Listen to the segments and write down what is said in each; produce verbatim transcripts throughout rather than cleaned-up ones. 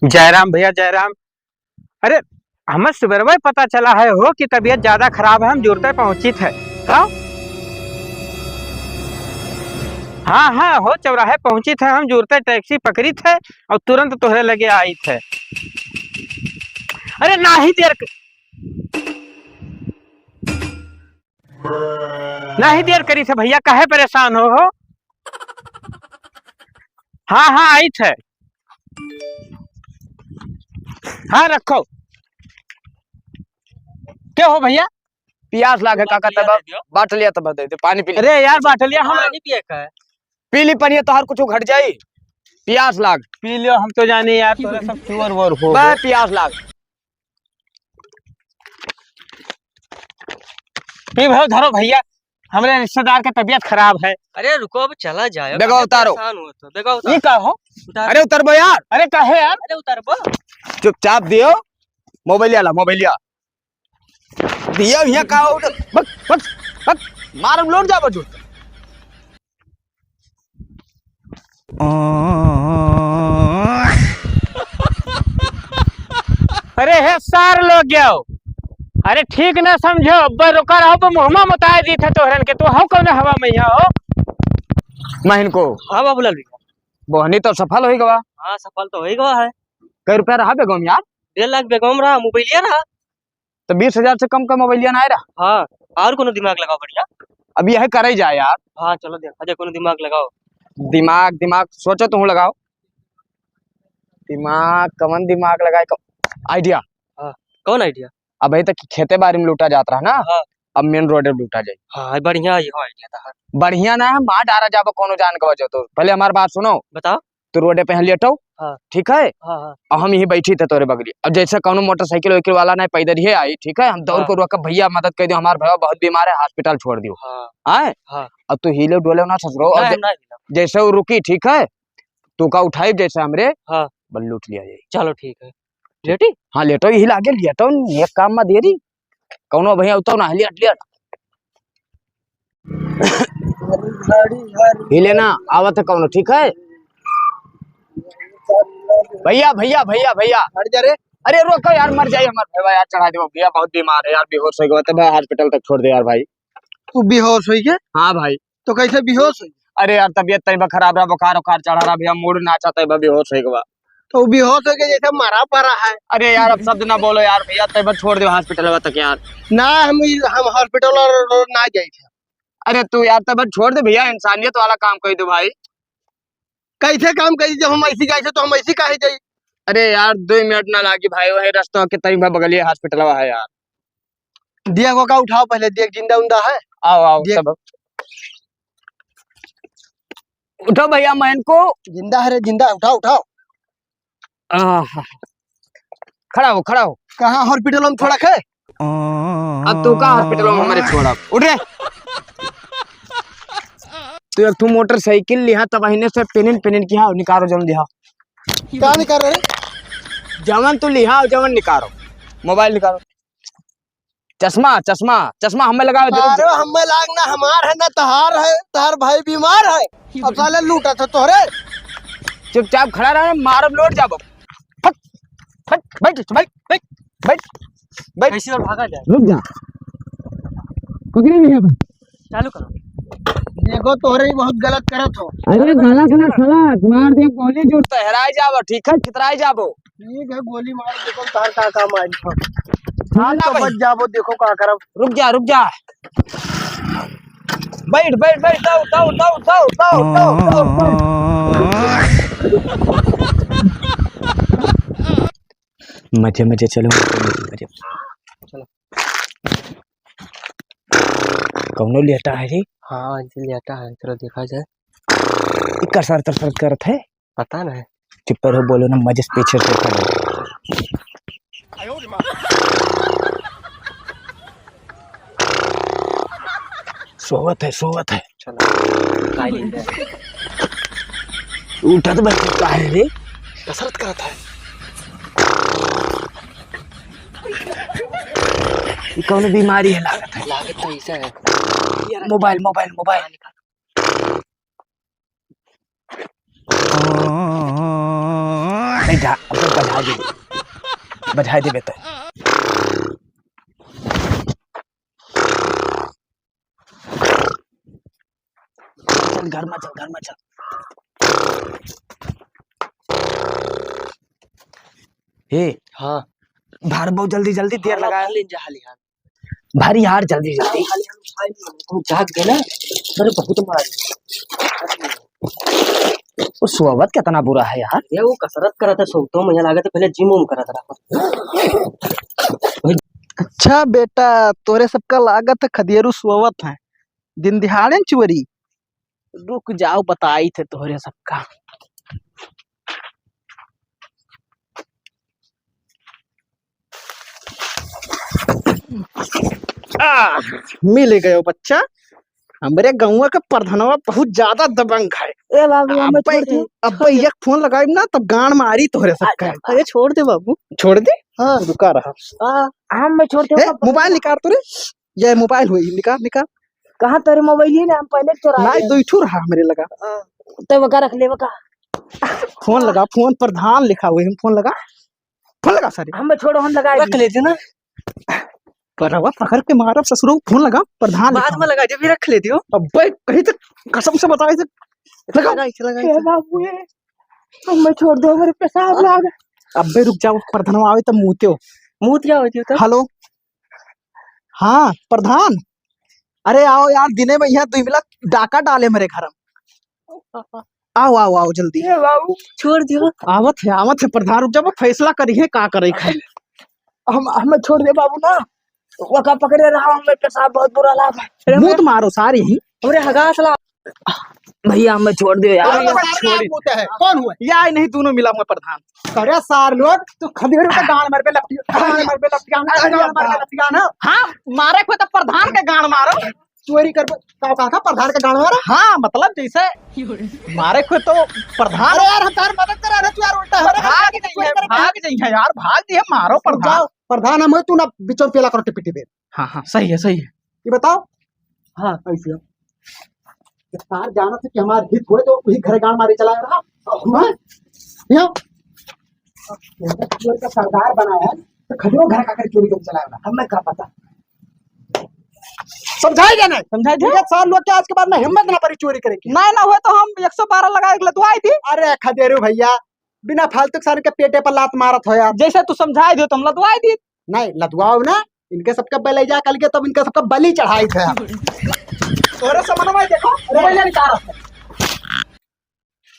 जयराम भैया, जयराम। अरे, हमें सुबेरवा ही पता चला है हो कि तबीयत ज्यादा खराब है, हम जुरते पहुंचित है। हाँ? हाँ, हाँ, हो चौराहे पहुंचित है, हम जुरते टैक्सी पकड़ित है और तुरंत तोहरे लगे आइत है। अरे, नाही देर क-, नाही देर करित है भैया, काहे परेशान हो, हो? हाँ, हाँ, आइत है। हाँ, रखो। के हो भैया? पियास लागे, काका, बाटलिया तब दे दियो। बाटलिया तब दे दे, पानी पी ले। अरे यार, बाटलिया हम पानी पिए का है? पी ली पानी, तोहार कुछ घट जाई। पियास लाग। पी लियो, हम तो जाने यार, तोरा सब चोर वोर हो। बे, पियास लाग। पी भाई, धरो भैया, हमरे रिश्तेदार के तबीयत खराब है। अरे रुको, अब चला जाए, देखो, काहे उतारो। परेशान हो तो? देखो, उतारो। ये का हो? उतारो। अरे उतरबो यार। अरे काहे यार? अरे उतरबो। चुपचाप दियो, मोबाइल आला, मोबाइल आ। दियो यहाँ का उठ, बक, बक, बक, मारम लोट जाबो झूठ। अरे हे सार लोग गयो, अरे ठीक ना समझो, अब रुका रहो, अब मुहमा मुताए दी थे तोहरन के, तू हो कौन हवा में यहाँ हो? महिन को। हाँ बाबूलाल भैया। बोहनी तो सफल होई गवा। हाँ, सफल तो होई गवा है। कई रुपया रहा बेगम यार? डेढ़ लाख बेगम रहा, मोबाइलिया रहा। तो बीस हजार से कम का मोबाइलिया ना रहा। हाँ, और कोनो दिमाग लगाओ बढ़िया। अब यह करे जाए यार। हाँ, चलो देखा जाए, कोनो दिमाग लगाओ। दिमाग, दिमाग सोचो, तुम लगाओ दिमाग। कवन दिमाग लगाए? क-, आइडिया। हाँ, कौन आइडिया? अबे तक खेते बारी में लूटा जात रहा ना। हाँ। अब मेन रोडे पे लूटा जाए। हाँ, बढ़िया, ये आइडिया था। बढ़िया ना है, मार डारा जाबो कोनो जान के वजह तो। पहले हमार बात सुनो। बताओ। तू रोडे पे यहाँ लेटो। हाँ। ठीक है? हाँ, हाँ। और हम यहीं बैठी थे तोरे बगली। अब जैसे कौनो मोटरसाइकिल वाइकिल वाला नहीं, पैदल ही आई, ठीक है? हम दौड़ हाँ। के रोक के, "भैया मदद कर दियो, हमार भैया बहुत बीमार है, हॉस्पिटल छोड़ दियो।" हाँ। आए? हाँ। अब तू हिले डोले ना ससुरो। और नहीं, जै-, नहीं। जैसे वो रुकी, ठीक है? तू का उठाई जैसे हमरे, हाँ। बस लूट लिया जाए। चलो ठीक है। ठीक। लेटी? हाँ, लेटो, यही लागे लेटो, एक काम में देरी। कौनो भैया उतारो ना, लेट, लेट। हिले ना, आवत है कौनो, ठीक है? भैया, भैया, भैया, भैया। हट जा रे। अरे रोको यार, मर जाई हमार भैया यार, चढ़ा देबो भैया, बहुत बीमार है यार, बेहोश हो गया, तब हॉस्पिटल तक छोड़ दे यार भाई। तू बेहोश हो गया? हाँ भाई। तो कैसे बेहोश हो गया? अरे यार, तबीयत तई बा खराब रहा, बुखार उखार चढ़ा रहा भैया, मूड ना अच्छा, तई बा बेहोश हो गया। तो बेहोश हो गया जैसे मरा पड़ा है। अरे यार, अब शब्द ना बोलो यार भैया, तई बा छोड़ दो हॉस्पिटल तक यार। ना, हम, हम हॉस्पिटल और, और ना जाए थे। अरे तू यार, तब छोड़ दे भैया, इंसानियत वाला काम कर दो भाई। कैसे काम करी जब हम ऐसी जाए थे तो हम ऐसी काहे जाई? अरे यार, दो मिनट ना लागी भाई, वही रास्ता के तई बगलिए हॉस्पिटल है यार। दिया को का उठाओ पहले, दिया जिंदा उंदा है? आओ, आओ, दिया तब। उठो भैया, मैं इनको जिंदा है रे, जिंदा, उठाओ, उठाओ। आहा। खड़ा हो, खड़ा हो। कहाँ हॉस्पिटल में थोड़ा खे? अब तू का हॉस्पिटल में हमारे छोड़ा? उठ रे। तू एक ठो मोटरसाइकिल लिहा, तब अहिने से पेनिन पेनिन किहा, निकारो जल्दी हा। का निकारो रे? जवन तू लिहा, जवन निकारो। मोबाइल निकारो। चश्मा, चश्मा, चश्मा हमें लगावे, दे, रुक अरे जा। हमें लाग ना, हमार है ना, तहार है, तहार भाई बीमार है। अब साले लूटा था तोहरे। चुपचाप खड़ा रह, मारब लोट जाबो। फट, फट, बैठ, बैठ, बैठ, बैठ, बैठ। कैसे और भागा जाए? रुक जा। पकड़े नहीं है। चालू करो। देखो, तोहरे ही बहुत गलत करत हो। अरे, गलत ना, गलत। मार दे गोली, जो तहराई जाबो, ठीक है, छितराई जाबो। ठीक है, गोली मार, देखो, तार का काम आई। हाँ, ना तो भाई। बच जाबो, देखो का करब। रुक जा, रुक जा। बैठ, बैठ, बैठ, उठाओ, उठाओ, उठाओ। मजे, मजे, चलो, मजे, मजे। चलो। कौनो लेटा है रे? हाँ, ये लेटा है, चलो देखा जाए। ई कसरत, कसरत करत है? पता नहीं। चुप रहो, बोलो ना, मजे से पीछे से देखा जाए। सोवत है, सोवत है। चलो, उठत बैठत काहे रे? कसरत करत है। ई कौनो बीमारी है लागत है। लागत तो ऐसा है। मोबाइल, मोबाइल, मोबाइल। हाँ, निकाल। जा, अब बजाय दे, बजाय देबे तो। चल, घर में चल, घर में चल। हे, हाँ। बाहर बहुत जल्दी, जल्दी देर हाँ, लगा। बाहर लेन जा, हाली, हाली। भारी यार, जल्दी, जल्दी। हाली, हाली, हाली, हाली। तुम जाग गए ना? अरे, बहुत मार। वो सोवत कितना बुरा है यार। ये वो कसरत करत है, सोवतो में लागत है, पहले जिम उम करत रहा। अच्छा बेटा, तोरे सबका लागत है खदेरू सोवत है, दिन दिहाड़े न चोरी। रुक जाओ, बताई थे तोहरे सबका। आ, मिल गयो बच्चा। हमरे गौवा के प्रधनवा बहुत ज्यादा दबंग है। ए बाबू, हमें अब्बे, छोड़ दे। अब्बे एक फोन लगाई ना, तब गांड मारी तोहरे सबका। अरे छोड़ दे बाबू। छोड़ दे? हाँ। रुका रहा। हाँ, हमें छोड़ दे, ए, ओका मोबाइल निकाल तो रे। ये मोबाइल हुई, निकाल, निकाल। कहाँ तेरे मोबाइल ही ना, हम पहले चुरा नहीं, लिए। दो ही ठो रहा हमरे लगा। हाँ, तो वका रख ले, वका। फोन लगा, फोन प्रधान लिखा हुआ है, फोन लगा, फोन लगा सारे। हम छोड़ो, हम लगा रख दी। लेते ना। परवा पकड़ के मारब ससुरो, फोन लगा, प्रधान बाद लिखा में हुआ। लगा, जब भी रख लेती हो। अब्बे, कहीं तो कसम से बताए थे। लगा। लगा, इसे लगा, ए इसे। बाबू, ए, हमें छोड़ दो, मेरे पेशाब लाग। अब्बे रुक जाओ, प्रधान आवे तब मूते हो। मूत क्या होती हो तब? हेलो। हाँ, प्रधान। अरे आओ यार, दिने में यहाँ दुई मिला डाका डाले मेरे घर में। आओ, आओ, आओ जल्दी। ए बाबू, छोड़ दियो। आवत है, आवत है प्रधान, रुक जा, वो फैसला करी है, का करे है। हम, हमें छोड़ दे बाबू ना, वका पकड़े रहा, हमें पेशाब बहुत बुरा लगा। अरे मूत मारो सारी ही। हमरे हगास ला। भैया, हमें छोड़ दियो यार। अरे, अरे, सारे छोड़। आप होते हैं। कौन हुआ? या नहीं, दोनों मिला हुआ प्रधान। अरे सार लोग, तू खदेरू के गांड मार पे लपटिया, गांड मार पे लपटिया, गांड मार पे लपटिया ना। हाँ, मारे को तो प्रधान के गांड मारो। चोरी कर, का कहा था, प्रधान के गांड मारो? हाँ, मतलब जैसे मारे को तो प्रधान। अरे यार, हम तार मदद करा रहे, तू यार उल्टा हो रहा है। भाग जाइए, भाग जाइए यार, भाग जाइए, मारो प्रधान। जाओ, प्रधान हम हो, तू ना बीचों पेला करो टिपी टिपी। हाँ, हाँ, सही है, सही है। ये बताओ। हाँ, ऐसे हो। ये सार जानत है कि हमार हित होए तो वही घरे गांड मारे चला रहा। हाँ? यहाँ। ये चोर का सरदार बना है, तो खदेरो घर का कर चोरी कर चला रहा। हमें का पता। समझाई जाने? समझाई दे। ये सार लोग के आज के बाद में हिम्मत ना परी चोरी करे की। नहीं ना होए तो हम एक सौ बारह लगा के लदवाई दी। अरे खदेरू भैया, बिना फालतू के सारे के पेटे पर लात मारत हो यार। जैसे तू समझाई दियो तो हम लदवाई दी। नहीं, लदवाओ ना, इनके सबके बलैया कल के तब इनके सबका बलि चढ़ाई थे। तोरे समझ में देखो, अरे मोबाइल निकाल।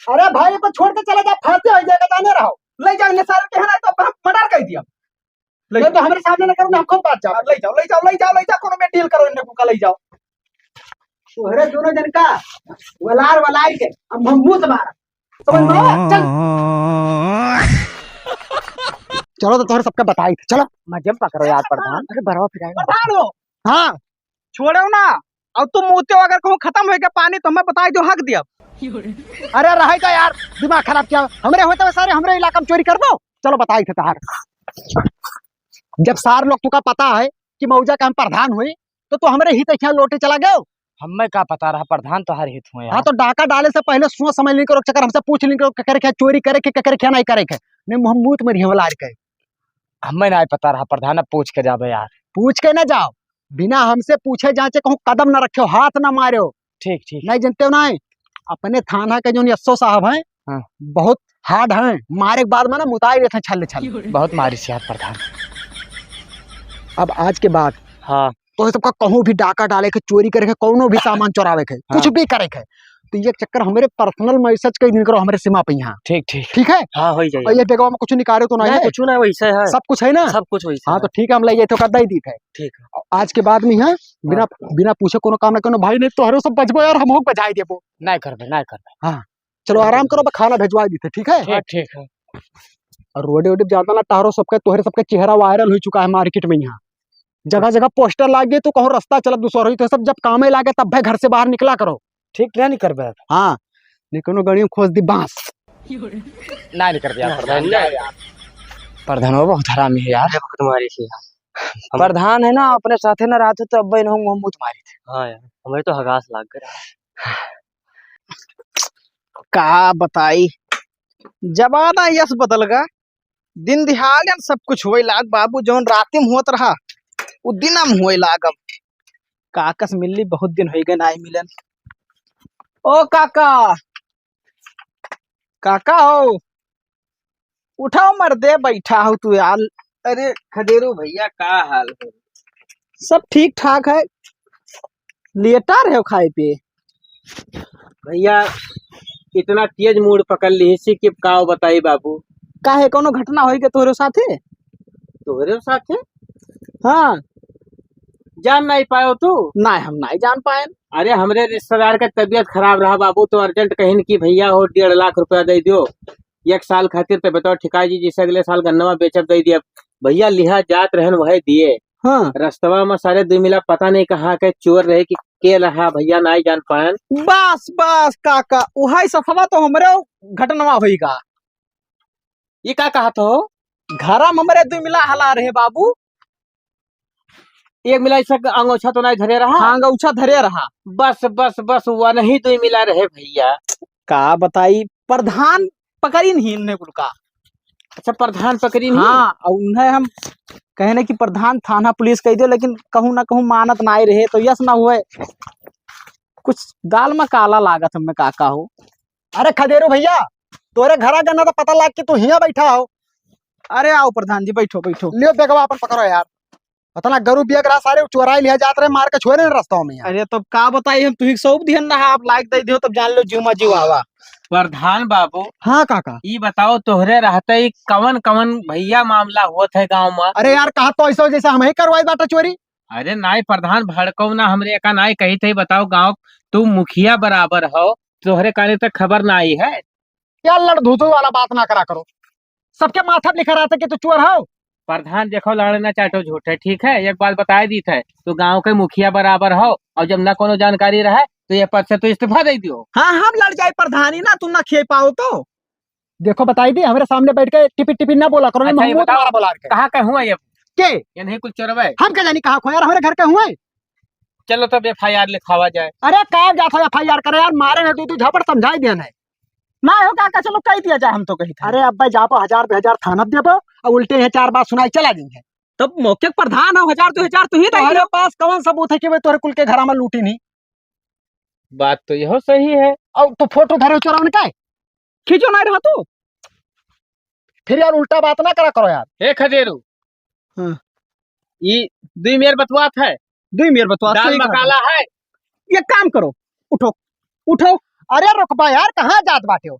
अरे भाई, को छोड़ के चला जा, फांसी हो जाएगा, जाने रहो। ले जाओ, इन्हें सारे के है ना, तो हम मर्डर कर दिया। ले ये तो जाओ। हमारे सामने ना करो ना, हम खुद बात जाओ। ले जाओ, ले जाओ, ले जाओ, ले जाओ, कोनो में डील करो, इन्हें को का ले जाओ। तोहरे दोनों जन का वलार वलार के अब हम मुंह से मारा। समझ में आवा? चल। चलो तो तोहरे सबका बताई थे, चलो। मजे में पकड़ो यार प्रधान। अरे बरवा फिराएगा। प्रधान हो। हाँ। छोड़ो ना। अब तुम मुते हो अगर कहूँ खत्म होएगा पानी तो हमें बताई दो, हक दिया। अरे रहे का यार, दिमाग खराब किया। हमरे होते हुए सारे हमरे इलाका में चोरी करबो। चलो बताई थे तहार। जब सार लोग तुका पता है कि मौजा का हम प्रधान हुए, तो तू हमरे हित हिया लोटे चला गयो। हमें का पता रहा प्रधान तोहार हित हुए यार। हाँ, तो डाका डाले से पहले सोच समझ लेन करो, चक्कर हमसे पूछ लेन करो, केकरे क्या चोरी करे के, केकरे क्या नहीं करे के। नहीं, हम मुंह तुम्हारी हमला के। हमें नहीं पता रहा प्रधान, अब पूछ के जाबे यार। पूछ के ना जाओ, बिना हमसे पूछे जांचे कहूँ कदम ना रखे हो, हाथ ना मारे हो। ठीक, ठीक। नहीं जानते हो ना, अपने थाना के जो एस ओ साहब हैं, हाँ। बहुत हार्ड हैं, मारे के बाद में ना मुताई देते हैं छल्ले छल्ले। बहुत मारी से यार प्रधान। अब आज के बाद हाँ। तो ये सबका कहूँ भी डाका डाले के, चोरी करे के, कौनो भी सामान चोरावे के, हाँ। कुछ भी करे के, तो ये चक्कर हमरे पर्सनल मैसेज कई दिन करो हमरे सीमा पे यहाँ। ठीक, ठीक। ठीक है? हाँ, हो जाए। और ये बेगवा में कुछ निकाले तो नहीं नहीं, है? कुछ ना, वैसे है। सब कुछ है ना? सब कुछ वैसे हाँ, है। तो ठीक है, हम ले जाए तो कर दे दी थे। ठीक है। आज के बाद में यहाँ बिना, हाँ। बिना पूछे कोनो काम ना करो भाई, नहीं तो हरो सब बजबो यार, हम हो बजाई देबो। नहीं करबे, नहीं करबे। हाँ। चलो आराम करो, बस खाना भेजवा दी थे, ठीक है? ठीक, ठीक है। और रोडे वोडे पे ज्यादा ना टहरो, सबके, तोहरे सबके चेहरा वायरल हो चुका है मार्केट में यहाँ। जगह जगह पोस्टर लाग गए तो कहूँ रास्ता चलब दूसर होई, तो सब जब कामे लागे तब भाई घर से बाहर निकला करो। ठीक ना निकरबे। हाँ, नहीं कोनो गाड़ी में खोज दी बांस। ना निकरबे यार, ना, प्रधान, ना। यार। प्रधान वो बहुत हरामी है यार। अरे बहुत मारी से यार। हम प्रधान है ना, अपने साथे ना रहते तो अब इन हम मुंह मारी थे। हाँ यार, हमें तो हगास लाग गया। का बताई, जमाना यस बदल गा, दिन दिहाड़न सब कुछ होए लाग बाबू, जौन रातिम होत रहा, उ दिनम होए लाग अब। काका से मिलली बहुत दिन होई गए, नाई मिलन। ओ काका, काका हो, उठाओ मर्दे, बैठा हो तू यार। अरे खदेरू भैया, का हाल है? सब ठीक ठाक है, लेटा रहे हो खाए पिए। भैया, इतना तेज मूड पकड़ लिहिसी कि का बताई बाबू। काहे, कौनो घटना होई के तोहरे साथे? तोहरे साथे? हाँ। जान नहीं पायो तू? नहीं, हम नहीं जान पाए। अरे, हमरे रिश्तेदार के तबीयत खराब रहा बाबू, तो urgent कहिन कि भैया हो डेढ़ लाख रुपया दे दियो एक साल खातिर, तो बताओ ठिका जी, जैसे अगले साल गन्नवा बेचब दे दिया। भैया लिहा जात रहन वह दिए। हाँ। रस्तवा में सारे दुई मिला पता नहीं कहाँ के चोर रहे कि के रहा भैया, नहीं जान पायन। बस, बस काका, उहाई सफवा तो हमरे घटनवा होई गा। ये का कहत हो? घरा में हमरे दुई मिला हला रहे बाबू। एक मिला इसका अंगोछा तो नहीं धरे रहा? हाँ, अंगोछा धरे रहा। बस, बस, बस, वह नहीं दुई मिला रहे भैया। का बताई, प्रधान पकड़ी नहीं इन्हें कुल का। अच्छा, प्रधान पकड़ी नहीं? हाँ, और उन्हें हम कहने कि प्रधान थाना पुलिस कह दियो, लेकिन कहूँ ना कहूँ मानत ना ही रहे, तो यस ना हुए। कुछ दाल में काला लागत हमें काका हो। अरे खदेरू भैया, तोरे घरा गन्ना तो पता लाग कि तू हियाँ बैठा हो। अरे आओ प्रधान जी, बैठो, बैठो। लियो बेगवा अपन पकड़ो यार। इतना गरु बिया रहा सारे चोराई लिया जात रहे, मार के छोड़े न रस्ता में यार। अरे तो का बताई हम, तुही सौंप दिहन ना, आप लायक दे दियो, तब जान लो जीव मा जीव आवा। प्रधान बाबू। हाँ काका। ई बताओ तोहरे रहते ही कवन कवन भैया मामला होत है गाँव में? अरे यार, कहा तो ऐसा जैसे हम ही करवाई बाटा चोरी। अरे नाई प्रधान, भड़कऊ ना, हमरे का नाई कही थे, बताओ गाँव तू मुखिया बराबर हो, तोहरे काने तक खबर ना आई है। यार लड़ धूतू वाला बात ना करा करो, सबके माथा पे लिखा रहता कि तू चोर हो। प्रधान देखो, लाड़े ना चाटो झूठे, ठीक है? एक बात बताए दी थे, तू गाँव के मुखिया बराबर हो, और जब ना कोनो जानकारी रहे तो ये पद से तू इस्तीफा दे दियो। हाँ, हम लड़ जाए प्रधानी ना, तू ना खे पाओ तो। देखो बताई दी, हमरे सामने बैठ के टिपी टिपी ना बोला करो, अच्छा, ये महमूद बताओ, मारा बोला के। कहाँ के हुआ ये? के? ये नहीं कुछ चोरवे? हम का जानी कहाँ खोया, हमरे घर के हुए। चलो तब एफ आई आर लिखावा जाए। अरे का जात हो एफ आई आर करे यार, मारे ना तू, तू झापड़ समझाई दिया नहीं। ना हो काका, चलो कही दिया जाए, हम तो कही था। अरे अब्बे जाबो, हजार दो हजार थाना देबो, और उल्टे यहाँ चार बात सुनाई चला जाएंगे। तब मौके के प्रधान हो, हजार दो हजार तू ही दे तोहरे दियो। पास कौन सबूत है कि वे तोहरे कुल के घरा में लूटी नहीं? बात तो यहो सही है। और तू फोटो धरे चोरवन का है? खींचो ना रहा तू। फिर यार उल्टा बात ना करा करो यार। ए खदेरू। हाँ। ई दुई मेर बतवात है। दुई मेर बतवात, दाल सही कहा। मकाला है। ये काम करो, उठो, उठो। अरे रुकबा यार, कहाँ जात बाटे हो?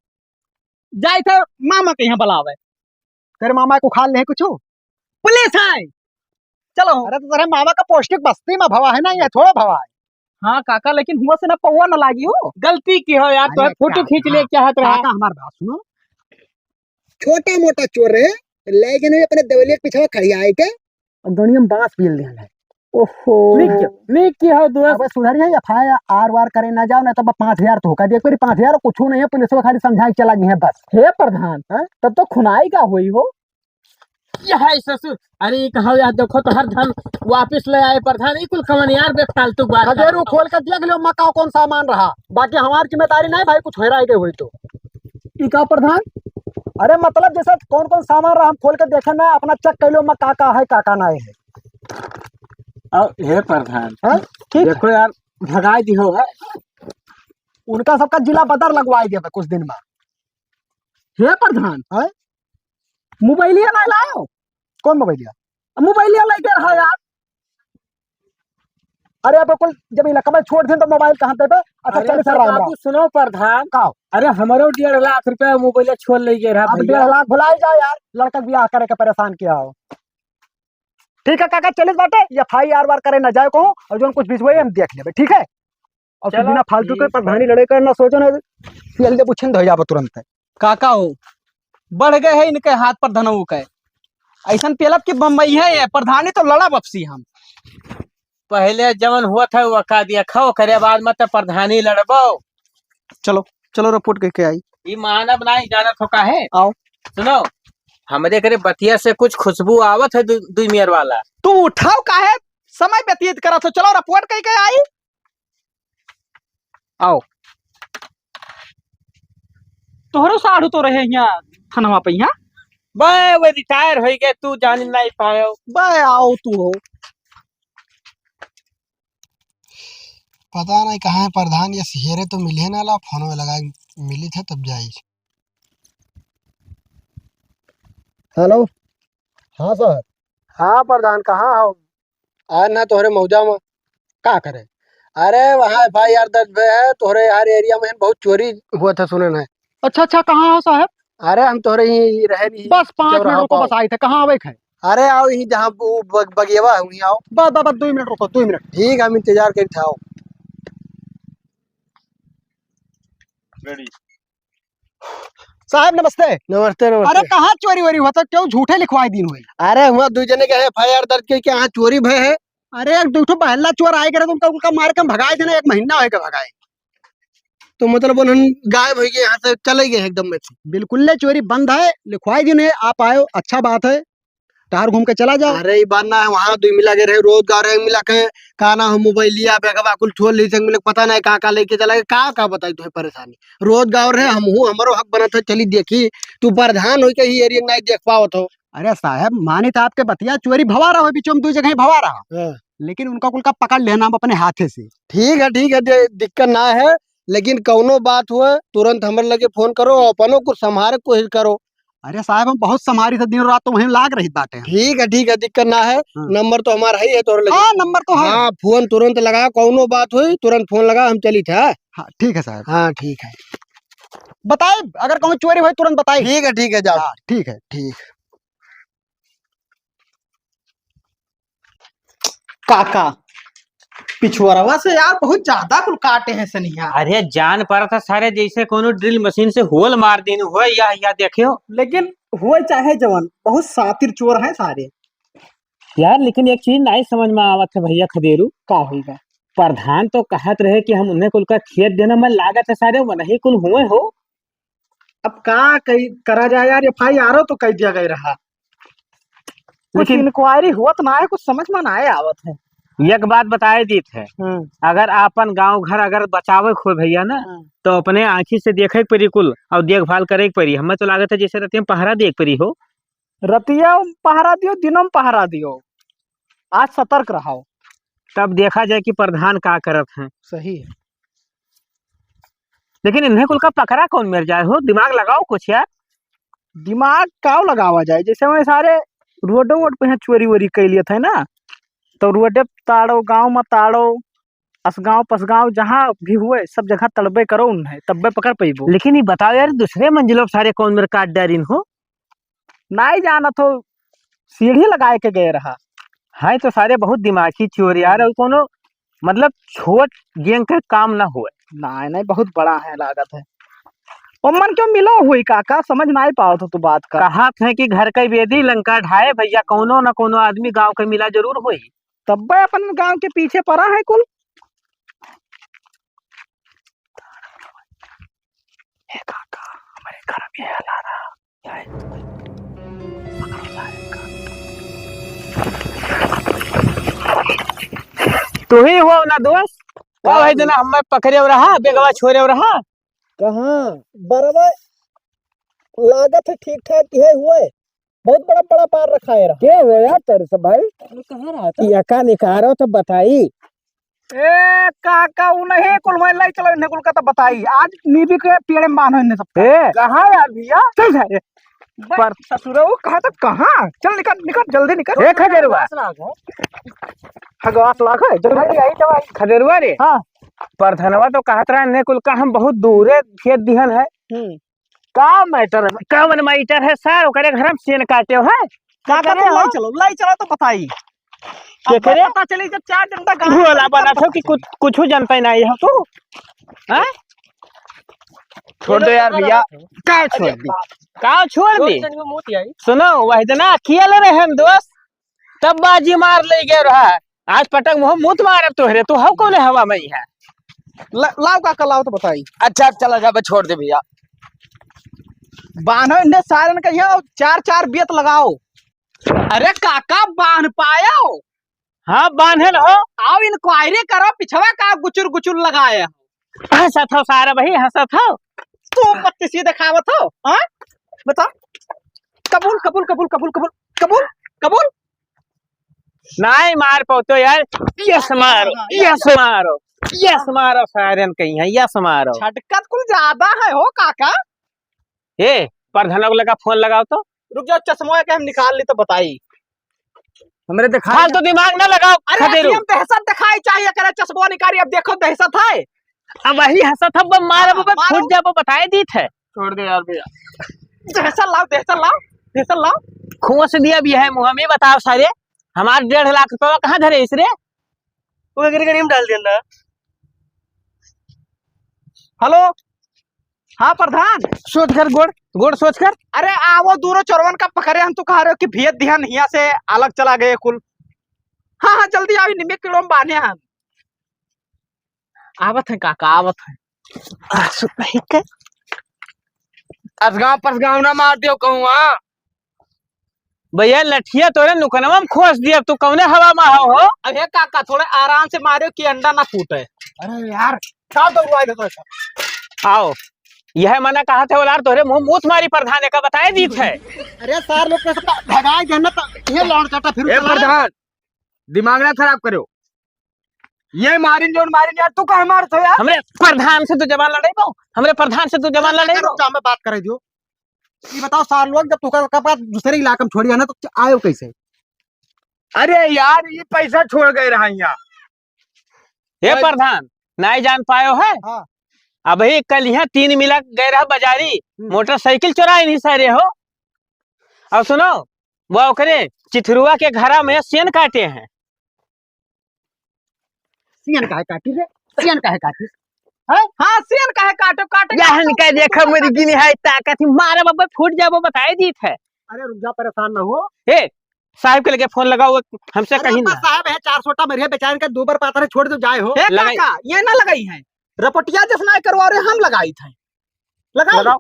जाए थे मामा के यहाँ बुलावे। तेरे मामा को खा ले कुछ? पुलिस है, चलो। अरे तो तेरे मामा का पौष्टिक बस्ती में भवा है ना, ये थोड़ा भवा है। हाँ काका, लेकिन हुआ से ना पौवा ना लागी हो। गलती की हो यार, तो अरे फोटो काका, खींच ले चाहत रहा। काका हमार बात सुनो, छोटा मोटा चोर रहे, ले गए अपने देवलिया के पीछे खड़ियाए के, और गणिया में बांस पील दिया है। ओहो। नीक, नीक की हो दोस्त। अब सुधर गई, एफ आई आर वार करे ना जाओ, ना तो पाँच हजार तो होगा। देख मेरी पाँच हजार कुछ नहीं है, पुलिस में खाली समझाए के चला गई है बस। हे प्रधान, हाँ? तब तो खुनाई का हुई हो। ये है ससुर, अरे ये कहो यार, देखो तो हर धन वापस ले आए प्रधान, ये कुल कवन यार बेफालतू बात खदेरू करता। खोल के देख लो मकाओ कौन सामान रहा, बाकी हमारी जिम्मेदारी नहीं भाई, कुछ हेराई गए हुई तो। ई का प्रधान? अरे मतलब जैसे कौन कौन सामान रहा हम खोल के देखे ना, अपना चेक कर लो मैं का का है का का नहीं है। अब हे प्रधान, हाँ? ठीक है। देखो यार, भगाई दिहो है। उनका सबका जिला बदर लगवाई देबे कुछ दिन में। हे प्रधान, हाँ? मोबाइलिया नहीं लायो? कौन मोबाइलिया? मोबाइलिया लेके रहा यार। अरे अब कुल जब इलाका में छोड़ दें तो मोबाइल कहाँ देबे? अच्छा, अरे चलिए तो सर, राम राम। बाबू सुनो प्रधान। का? अरे हमरो डेढ़ लाख रुपया मोबाइल छोड़ ले गए रहा अब भैया। डेढ़ लाख भुलाई जाओ यार, लड़का के बियाह करे के परेशान किया हो। ठीक है काका, चलित बाटे, एफ आई आर वार करे ना जाए को, और जोन कुछ बीच हुए हम देख लेबे, ठीक है? और तू चलो, बिना फालतू के ठीक प्रधानी है। लड़े कर ना सोचो ना, सीएल दे बुछिन धो जाबो तुरंत। काका हो, बढ़ गए है इनके हाथ पर धनऊ के। ऐसन पेलब कि बम्बई है ये, प्रधानी तो लड़ा बपसी हम। पहले जवन हुआ था वो का दिया खाओ करे, बाद में तो प्रधानी लड़बो। चलो, चलो रिपोर्ट करके आई। ई मानव नाई जानत हो काहे? आओ। सुनो, हमरे करे बतिया से कुछ खुशबू आवत है दु-, दुई मेर वाला। तू उठाओ काहे? समय व्यतीत करत हो। चलो रिपोर्ट करके आई। आओ। तोहरो साढ़ू तो रहे हियाँ थनवा पे हियाँ। बे, वे रिटायर होइ गए, तू जान नाहीं पायो। बे, आओ तू हो। पता नहीं कहाँ है प्रधान, ये सिहेरे तो मिले ना ला, फोन में लगा मिली थे तब जाई। हेलो। हाँ सर। हाँ प्रधान, कहाँ हो? आज ना तोहरे मौजा में का करे? अरे वहाँ एफ आई आर दर्ज भे है, तोहरे यार एरिया में बहुत चोरी हुआ था, सुने ना। अच्छा, अच्छा, कहाँ हो साहब? अरे हम तोहरे ही, ही रहे नहीं, बस पाँच मिनट चौराहा रुको, पाओ। बस आई थे, कहाँ आवे के है? अरे आओ यहीं जहाँ वो बग-, बगियवा है, वहीं आओ। बस, बस, बस, दो मिनट रुको, दो मिनट। ठीक है, हम इंतजार करी था, आओ। रेडी। साहब नमस्ते। नमस्ते, नमस्ते। अरे कहाँ चोरी वोरी हुआ था, क्यों झूठे लिखवाई दीन हुई? अरे हुआ दो जने के एफ आई आर दर्ज के, के यहाँ चोरी भय है। अरे एक दो ठो बहला चोर आए करे तो उनका, उनका मार के हम भगाए थे ना, एक महीना होए के भगाए। तो मतलब उन्हन गायब होइ गए, यहाँ से चले गए एकदम में से। बिल्कुल ले, चोरी बंद है, लिखवाई दीन है, आप आयो, अच्छा बात है। टहर घूम के चला जाओ। अरे, ई बात ना है, वहाँ दुइ मिला के रहे, रोज गाँव रहे, मिला के, का ना हो, मोबाइलिया, बैगवा, कुल छोड़ ली, संग मिले, पता नहीं का, का लेके चला गया, का, का बताई तुहे परेशानी। रोज गाँव रहे, हम हूँ, हमरो हक बनत है, चली देखी, तू प्रधान होई के ही एरिया नहीं देख पावत हो। अरे साहब, मानी तो आपके बतिया, चोरी भवा रहा हो, बीचों में दो जगह भवा रहा। हाँ। लेकिन उनका कुल का पकड़ लेना हम अपने हाथे से। ठीक है, ठीक है, दे-, दिक्कत ना है, लेकिन कौनो बात हुए, तुरंत हमरे लगे फोन करो, अपनो कुछ संभारे के कोशिश करो। अरे साहब, हम बहुत संभारी थे, दिन रात तो वहीं लाग रही बाटे। ठीक है, ठीक है, दिक्कत ना है। हाँ। नंबर तो हमारा ही है तोहरे लगे। हाँ, नंबर तो है। हाँ, फोन तुरंत लगा, कौनो बात हुई, तुरंत फोन लगा, हम चली थे, हाँ? हाँ, ठीक है साहब। हाँ, ठीक है। बताई, अगर कहूँ चोरी हुई, तुरंत बताई। ठीक है, ठीक है, जाओ। हाँ, ठीक है। ठीक। काका, पिछुअरवा से यार बहुत ज्यादा कुल काटे हैं सनिया। अरे जान पड़त है सारे, जैसे कोनो ड्रिल मशीन से होल मार देन हुए या, या देखियो। लेकिन हुए चाहे जवन, बहुत शातिर चोर हैं सारे। यार लेकिन एक चीज नहीं समझ में आवत है भैया खदेरू। का होइगा? प्रधान तो कहत रहे कि हम उन्हें कुल का खेत देना, मैं लागत है सारे वही कुल हुए हो। अब का कही, करा जाए यार, एफ आई आर ओ तो कह दिया गया रहा। कुछ लेकिन इंक्वायरी हुआ तो ना है, कुछ समझ में ना आवत है। एक बात बताए दीत है, हम्म। अगर आपन गांव घर अगर बचावे के होय भैया ना, हम्म। तो अपने आँखी से देखे के पड़ी कुल और देखभाल करे के पड़ी। हमें तो लागत है जैसे रतिया में पहरा दे के पड़ी हो। रतिया में पहरा दियो, दिनों में पहरा दियो, आज सतर्क रहो। तब देखा जाए कि प्रधान का करत हैं। सही है। लेकिन इन्हें कुल का पकड़ा कौन मेर जाए हो? दिमाग लगाओ कुछ यार। दिमाग का लगावा जाए? जैसे वही सारे रोडो वोड पे यहाँ चोरी वोरी कर लिए थे ना, तो रोडे ताड़ो, गाँव में ताड़ो, असगाँव पसगाँव जहाँ भी हुए, सब जगह तड़बे करो उन्हें, तब्बे पकड़ पैबो। लेकिन ये बताओ यार, दूसरे मंजिलों पे सारे कौन मेर काट डारिन हो? नाई जानत हो, सीढ़ी लगाए के गए रहा। हाँ, तो सारे बहुत दिमागी चोर यार, हम्म। और कोनो मतलब छोट गैंग के काम ना होए। नाई, नाई, बहुत बड़ा है लागत है। ओमन क्यों मिलो हुई काका, समझ नाई पावत हो तू बात का। कहत है कि घर का बेदी लंका ढाए भैया, कौनो ना कौनो आदमी गांव के मिला जरूर होई। तब्बे अपन गांव के पीछे पड़ा है कुल। हे काका, हमारे घर में हला रहा। तू ही हो ना दोस्त? का का भाई भाई? जना हमें पकड़े रहा, बेगवा छोड़े रहा। कहाँ? बरवा लागत है ठीक ठाक ही है हुए। बहुत बड़ा बड़ा पार रखा है रहा। के हो यार तेरे सब भाई? अरे कहाँ रहा था? ये का निकारो तो बताई। ए काका, उ नहीं कुल मैं लाई चलो, इन्हें कुल का तो बताई। आज नीबी के पेड़े में बांधो इन्हें सबका। ए, कहाँ यार भैया? चल जा रे। बे, पर ससुरा, वो कहाँ तक, कहाँ? चल निकल, निकल, जल्दी निकल। ए, खदेरुआ। हगवास लाग है, जल्दी। भाई, आई तो आई। खदेरुआ रे। हाँ। परधनवा तो कहत रहा, इन्हें कुल का हम बहुत दूरे खेत दिहन है। हम्म। का मैटर है? कवन मैटर है सर? ओकरे घर में सेन काटे हो, हैं? का करे हो? लाई चलो, लाई चलो तो बताई। के अब करे? पता चली जब चार डंडा गाँव भोला में बना तब थो कि बताई। कुछ, कुछ जनता ही नहीं है तू, हैं? छोड़ दो यार भैया। का छोड़ दी? का छोड़ दी? सुनो, वह जना अकेले रहे हम दोस्त, तब बाजी मार ले गए रहा। आज पटक मुँह मुत मारब तोहरे, तू हव कौन हवा में है? ल-, लाओ काका, लाओ तो बताई। अच्छा, चला जा, बस छोड़ दे भैया। बान्हो इन्हें सारन का यहाँ चार चार बियत लगाओ। अरे काका, बान्ह पायो? हाँ, बान्हे न हो। आओ, इंक्वायरी करो, पिछवा का गुचुर गुचुर लगाए। हंसत हो सारा भाई, हंसत हो। तू पत्ती सी देखावत हो, हाँ? बता। कबूल, कबूल, कबूल, कबूल, कबूल, कबूल, कबूल। नाहीं मार पाओ तो यार, यस मारो, हाँ, यस यस मारो, यस मारो, सायरन कहीं है, यस मारो। छटकत कुल ज्यादा है हो काका। ए, प्रधान को लगा फोन लगाओ तो। रुक जाओ, चश्मा के हम निकाल ली तो बताई। हमरे दिखाई फालतू ना। दिमाग ना लगाओ, अरे खदेरू। अभी हम दहशत दिखाई चाहिए, करे चश्मा निकाली, अब देखो दहशत है। अब वही हंसत हब, मार हाँ, अब मारो। फूट जाबो, बताए दीत है। छोड़ दे यार भैया। दहशत लाओ, दहशत लाओ, दहशत लाओ। खोस दिया भी है मुँह में, बताओ सारे, हमार डेढ़ लाख रुपया कहाँ धरे इस रे? वो गरी गरी में डाल देना। हेलो, हाँ प्रधान। सोच कर गोड़, गोड़ सोच कर। अरे आवो दूरो चोरवन का पकड़े, हम तो कह रहे हो कि भेज दिया हिया से अलग चला गए कुल। हाँ, हाँ, जल्दी आओ, निमे किलो में बांधे हम। आवत हैं काका, आवत हैं। आ, सुत नहीं के। असगांव पसगांव ना मार दियो कहूँ, हाँ? भैया, लठिया तोरे नुकनवा में खोस दिया, तू कौने हवा में हो, हो? अबे काका, थोड़े आराम से मारियो कि अंडा ना फूटे। अरे यार, का दौड़वाए देतो है? आओ, यह मना कहा थे, यार, तोरे मुँह मूत मारी प्रधान का बताए दीत है। अरे सार लोग के सबका भगाए देना तो ये लौंड चाटा फिर ए चला। प्रधान, दिमाग ना खराब करो। ये मारिन जोन मारिन यार, तू काहे मारत हो यार? हमरे प्रधान से तू जबान लड़ाई बो, हमरे प्रधान से तू जबान अरे लड़ाई बो। रुक जा, मैं बात करे दियो। ये बताओ सार लोग, जब तू का, का, का दूसरे इलाका में छोड़िया ना तो आयो कैसे? अरे यार, ये पैसा छोड़ गए रहा यहाँ। हे भाई। प्रधान, नाई जान पायो है? हाँ। अबही कल यहाँ तीन मिला गए रहा बाजारी, हम्म। मोटरसाइकिल चुराए नहीं सारे हो। और सुनो, वो ओकरे चिथरुआ के घरा में सेन काटे हैं। सियन काहे काटी रे? सियन काहे काटी? हैं? हाँ, सियन काहे काटो, काटे, या काटो। इनका देखा मुर्गी नहीं है, ताकत ही मारा बाबा, फूट जाबो, बताए दीत है। अरे रुक जा, परेशान ना हो। ए, साहब के लगे फोन लगाओ, हमसे अरे कहीं बस ना। साहब है, चार सोटा मरिया बेचारे के दो बार पातर छोड़ दो जाए हो। ए लगाई। काका, ये ना लगाई है। रपटिया जस ना करवा रहे, हम लगाई थे। लगाई। लगाओ।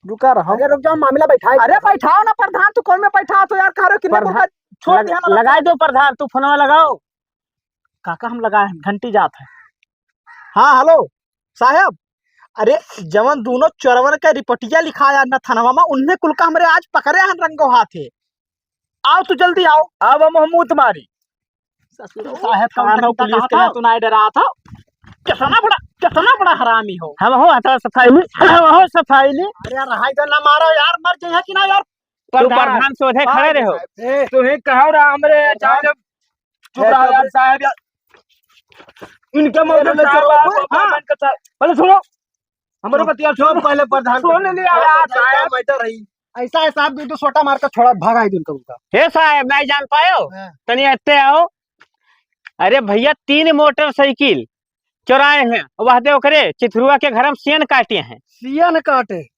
रुका रहो। अरे रुक जाओ, मामला बैठाए। अरे बैठाओ ना प्रधान, तू कौन में बैठा तो यार, कह रहे हो कि प्रधान, छोड़ लग-, दिया ना लगाए लगता। दो प्रधान, तू फोनवा लगाओ। काका हम लगाए हैं, घंटी जात है। हाँ, हेलो साहब, अरे जवन दोनों चोरवन के रिपोर्टिया लिखाया ना थानवा में, उन्हें कुल का हमरे आज पकड़े हैं रंगो हाथे। आओ तू जल्दी आओ। अब हम, हम मुँह तुम्हारी। ससुर साहब का थाना उठा पुलिस कहा के था। यहाँ तू नहीं डरा था। कितना बड़ा, कितना बड़ा हरामी हो। हम हो हटा सफाई ली, हम हो सफाई ली। अरे यार, हाय गन ना मारो यार, मर जाए कि ना यार। तू प्रधान, प्रधान से उठे खड़े रहो। ए, तू ही कहो रहा हमरे प्रधान। चाहे चुप रहो यार साहब यार। इनका ए, मौजूद बोले साहब, चलो, आप हाँ। अपमान करता है। पहले सुनो, हमरो बतिया सुनो। पहले प्रधान सुन लिया यार साहब। मैटर रही। ऐसा है साहब, दो, दो सोटा मार के छोड़ा, भगाई दिन का उनका। हे साहब, नहीं जान पायो? हाँ। तनी अत्ते आओ। अरे भैया, तीन मोटरसाइकिल चुराए हैं, वह दे ओकरे चिथरुआ के घर में सियन काटे हैं। सियन काटे?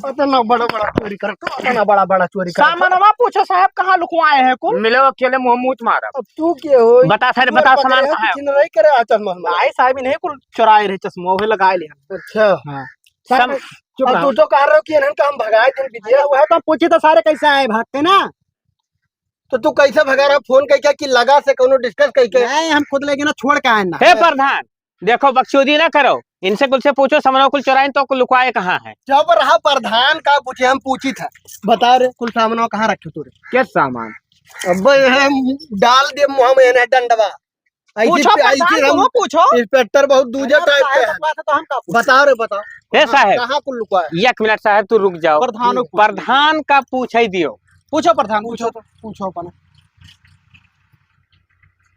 अतना बड़ा बड़ा चोरी करत हो, अतना बड़ा बड़ा चोरी करत हो। सामानवा पूछो साहब, कहाँ लुकवाए हैं कुल? मिलो अकेले मुँह मूत मारा। अब तू के हो? बता सारे, तू बता पकड़े सामान हो, कहाँ है? किसी ने नहीं करे, आ चश्मा, चश्मा। नहीं साहब, इन्हें कुल चुराए रहे चश्मा, वही लगाए ले। अच्छा। हाँ। साहब, सम- चुप अब रहो। तू तो कह रहे हो कि इन्हन का हम भगाए दिन बिटिया। अरे वह तो हम पूछी तो सारे कैसे आए भागते ना? तो तू कैसे भगा रहा? फोन कइके कि लगा से कोनो डिस्कस कइके? नहीं, हम खुद लेके ना छोड़ के आए ना। हे प्रधान, देखो, बकचोदी ना करो, इनसे कुल से पूछो, समनो कुल चोराइन तो कुल लुकाए कहाँ है? जब रहा प्रधान का पूछे, हम पूछी था। बता रे, कुल सामानवा कहाँ रखे तू रे? क्या सामान? अब ये हम डाल दे मुँह में ना डंडवा। ऐसी पूछो पे-, ऐसी प्रधान, हम तुम पूछो। इंस्पेक्टर बहुत दूजे अरे, टाइप के साहब हैं। का बात है तो हम का पूछो? बता रे, बता। हे कहाँ, साहब, कहाँ कुल लुकाए? एक मिनट साहब, तू रुक जाओ। प्रधान को पूछो। प्रधान का पूछ ही दियो। पूछो प्रधान, पूछो। पूछो तो, पूछो अपना।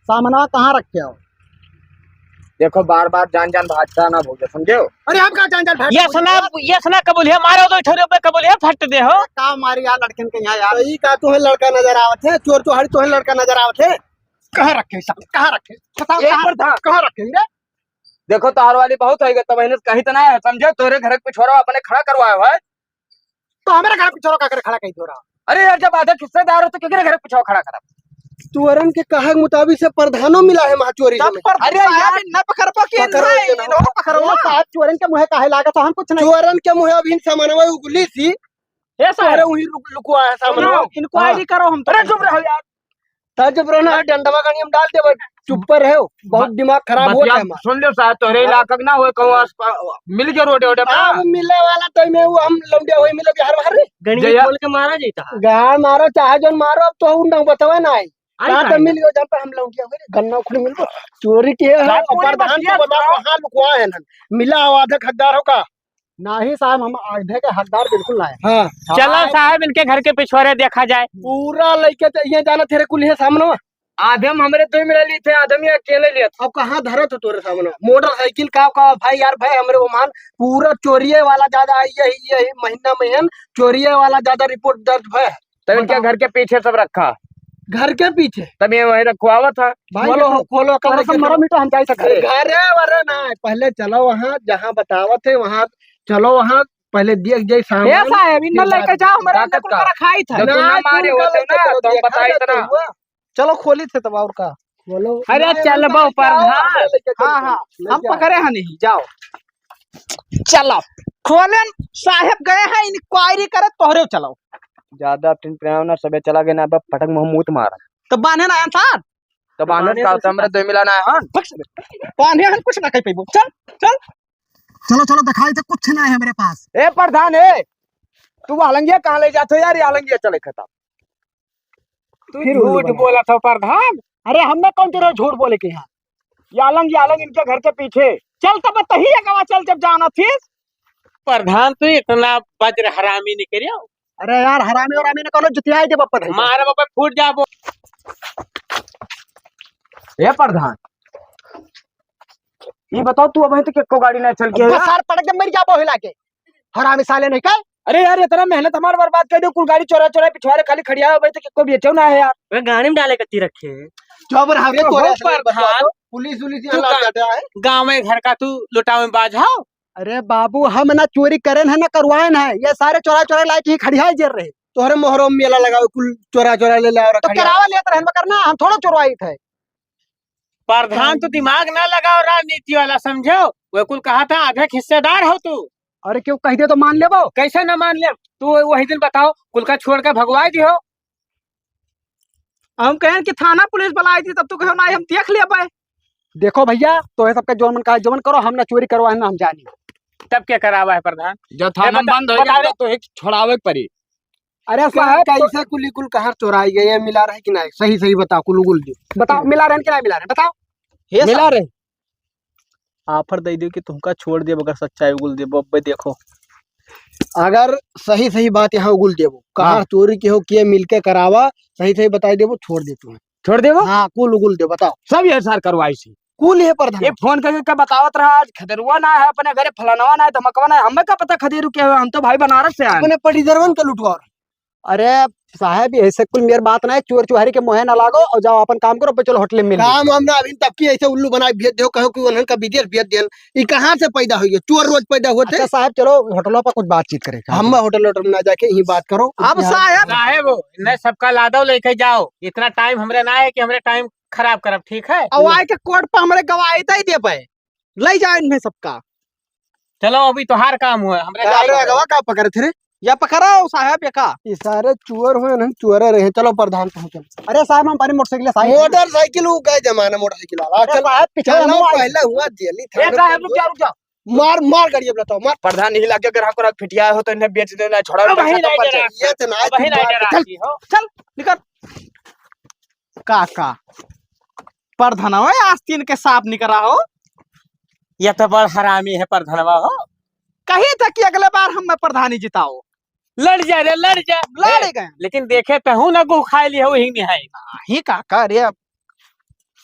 सामनवा कहाँ रखे हो? देखो, बार बार जान जान भागता ना भौजा, समझे हो? अरे, हम का जान जान भागता ये भौजा? सुना, ये सुना, कबूल है, मारो दो ठोरे पे, कबूल है, फट दे हो। का मारी यार लड़कन के यहाँ यार? तो ई का तुम्हें लड़का नजर आवत है? चोर चोहारी तुम्हें लड़का नजर आवत है? कहाँ रखे साहब? कहाँ रखे? बताओ, ए कहाँ, प्रधान। कहाँ रखे रे? देखो, तोहर वाली बहुत है, तो बहन कहीं तो ना है, समझे? तोरे घर के पिछोरा अपने खड़ा करवाया है। तो हमारे घर के पिछोरा का करे खड़ा कहीं तोरा? अरे यार, जब आधा हिस्सेदार हो तो केकरे घर के पिछोरा खड़ा करब? तुअरन के कहा के मुताबिक से प्रधानो मिला है वहाँ चोरी तब में। पर अरे साहब, यार, न पकड़बो के पकड़ो नहीं, ये ना। इन्हों पकड़ो। अरे साहब, चोरन के मुँहे काहे लागत है? हम कुछ नहीं। चोरन के मुँहे अभी सामानवा उगली थी। ए साहब। अरे वही रुक, लुकवा है सामानवा। सुनो, इंक्वायरी हाँ। करो हम तो। अरे चुप रहो यार। तब जब रहना है, डंडवा का नियम डाल दे, बस चुप पर रहो, बहुत ब-, दिमाग खराब होत बतिया है हमार। सुन लो साहब, तोहरे हाँ। इलाका के ना होए, कहूँ आस पा-, मिल गए रोडे ओडे हाँ, पर। वो मिले वाला टाइम है, वो हम लौंडिया वही मिले बिहार बाहर रे। गणिया जया। खोल के मारा जाता है। गाय मारो, चाहे जौन मारो, अब तो उन बतावे ना आई। आई का तो काहे? मिल गयो, जब हम लौंडिया हो गए, गन्ना उखड़ मिल गयो, चोरी के है, साहब, पूरी प्रधान बतिया तो बताओ, सुनाओ। कहाँ लुकवा है ना? मिला हो आधे हकदार हो का? नाही साहब, हम आधे के हकदार बिल्कुल ना है। हाँ। चला साहब, इनके घर के पिछवारे देखा जाए। पूरा लइके तो ये जाना तेरे कुल है सामने। आधे में हमरे दो मिला लिए थे, आधे में अकेले लिए थे। अब कहाँ धरत हो तोरे सामने? मोटरसाइकिल का, का भाई यार, भाई हमरे वो मान पूरा चोरिये वाला ज्यादा आई, यही, यही महीना में है, चोरिये वाला ज्यादा रिपोर्ट दर्ज भय है। तब इनके बताओ। घर के पीछे सब रखा। घर के पीछे? तब ये वहीं रखवावा था। भाई, खोलो, ये तो खोलो, खोलो, खोलो, सब मरो मिटो, हम जाई सकते। घरे वरे ना, पहले चलो वहाँ, जहाँ बतावत है, वहाँ चलो, वहाँ पहले देख जाई सामान। ए साहब, इन्ना लेके जाओ, हमारे अंदर कुल रखाई था। जब तू ना ना, मारे तू होते ना, तो हम बताई था ना। चलो, खोली थे तब और का। बोलो। अरे, ना, चल ना, बा, ना, प्रधान। ना, ना, हाँ, हाँ, ना, हम ना, पकड़े हैं नहीं, जाओ। चलो, खोलन साहेब गए हैं, inquiry करे, तोहरे चलाओ। ज्यादा टिन पिराओ ना, सबे चला गए ना, अब फटक मुंह मूत मारा। तो बांधे ना आया था? तो बांधे बांधे का तो होता, हमरा दो मिला ना है, हाँ? फक से। बांधे हम कुछ ना कह पाइबो। चल, चल। चलो, चलो, दिखाई तो कुछ ना है हमरे पास। ए प्रधान, ए, तू वालंगिया कहाँ ले जाते हो यार? ये वालंगिया चले खता। तू फिर उल्लू झूठ बना। बोला था प्रधान। अरे, हमने कौन तेरा झूठ बोले के यहाँ? यालंग, यालंग इनके घर के पीछे। चल तब तही अगवा चल, जब जाना थी। प्रधान, तू इतना वज्र हरामी नहीं करियो। अरे यार, हरामी और हरामी ने कौनो जुतियाई दे बप्पा भाई। मारे बप्पा फूट जाबो। ए प्रधान, ये बताओ, तू अबहीं तक एको गाड़ी ना चल के बस आया? सार पटक के मर जाबो हिला के। हरामी साले नहीं का? अरे यार, इतना मेहनत हमार बर्बाद कर दे, कुल गाड़ी चोरा चोरा पिछवारे खाली खड़िया हो गई, तो को बेचो ना है यार। वे गाड़ी में डाले कत्ती रखे हैं। चुप रहा रे, अरे तोरे बहुत असली प्रधान। बताओ, पुलिस उलिस यहाँ तू लाग का-, जाता है। गाँव में घर का तू लुटावे में बाज हो। अरे बाबू, हम ना चोरी करेन है, ना करवाएन है, ये सारे चोरा चोरा लाए के ही खड़िया जर रहे। तोहरे मोहरम मेला लगावे, कुल चोरा चोरा ले ले और तो खड़िया। करावा लेत रहन, मगर ना, हम थोड़ा चोरवाई थे। प्रधान, तो दिमाग ना लगाओ राजनीति वाला, समझो? वो कुल कहा था, आधे हिस्सेदार हो तू। अरे, क्यों कह दे तो मान लेबो? कैसे ना मान ले? तू वही दिन बताओ, कुल का छोड़ के भगवाई दिहो। हम कहेन कि थाना पुलिस बुलाई थी, तब तू कहो, "नहीं, हम देख लेबे।" देखो भैया, तो ये सबका जोन मन का जोन करो, हम ना चोरी करवा है, ना हम जानी। तब क्या करावा है प्रधान? जब ए, थाना बता, बंद हो बता जाए, रे। तो एक छोड़ावे के पड़ी। अरे का-, साहब, तो कैसे कुली कुल कहाँ चोराई गए, ये मिला रहे कि नहीं? सही सही बताओ, कुल उगुल दे। बताओ, मिला रहे कि नहीं मिला रहे? बताओ। हे मिला साहब। रहे। Offer दे दियो कि तुमका छोड़ देबो, अगर सच्चाई उगुल देबो। अब्बे देखो। अगर सही सही बात यहाँ उगुल देबो, कहाँ हाँ। चोरी के हो, के मिलके करावा, सही सही बताई देबो, छोड़ दे तुम्हें। छोड़ देबो? हाँ, कुल उगुल दे, बताओ। सब ये सार करवाई सी। कुल है प्रधान। ये फोन करके का बतावत रहा, "आज खदेरुआ ना है अपने घरे, फलानवा ना है, धमकवा ना है।" हमें का पता खदेरू के हो, हम तो भाई बनारस से आए। अपने पटीदरवन का लुटवा रहे। अरे साहब, ऐसे कुल मेर बात ना है, चोर चुहारी के मोहे ना लागो और जाओ अपन काम करो, पे चलो होटल में मिल काम लो। हम ना अभी तब की ऐसे उल्लू बनाए भेज दो, कहो कि उन्हन का विदेश भेज देन। ई कहाँ से पैदा हुई है? चोर रोज पैदा होते। अच्छा साहब, चलो होटलों पर कुछ बातचीत करें। हम होटल वोटल में ना जाके यहीं बात करो। अब यहाँ साहब साहेब, इन्हें सबका लादो लेके जाओ, इतना टाइम हमरे ना है कि हमरे टाइम खराब करब, ठीक है? और आए के कोर्ट पर हमरे गवाही दे देबे, ले जाए इन्हें सबका। चलो, अभी तोहार काम हुआ, हमरे का जाए रे, दो। अगवा का पकड़े थे रे? या पकड़ा हो साहब, या का? ये सारे चोर हुए ना, चोर रहे हैं। चलो प्रधान, तुम चलो। अरे साहब, हम पानी मोटरसाइकिल से आए। मोटरसाइकिल वो गए जमाना, मोटरसाइकिल वाला। अरे चल, साहब, पीछे चलो, हम आए। पहले हुआ जेली ए थाने साहब, पर रुक जा, रुक जा। मार, मार गाड़ी अब बताओ, मार। प्रधान, यही लागे ग्राहक, ग्राहक फिटिया हो तो इन्हें बेच देना, छोड़ा अब वहीं उनका नहीं खत्म कर दे। ये तो ना, अब वहीं तू नहीं मार दे के रहा चल। हो। चल, निकल। काका, प्रधानवा आस्तीन के सांप निकरा हो। ये तो बड़ हरामी है प्रधानवा हो। कही था कि अगले बार हम प्रधानी जिताओ। लड़ जा रे, लड़ जा। लड़ ए, गए। लेकिन देखे तो हूँ ना, गुह खाए लिए हो ही नहीं है। नहीं काका रे, अब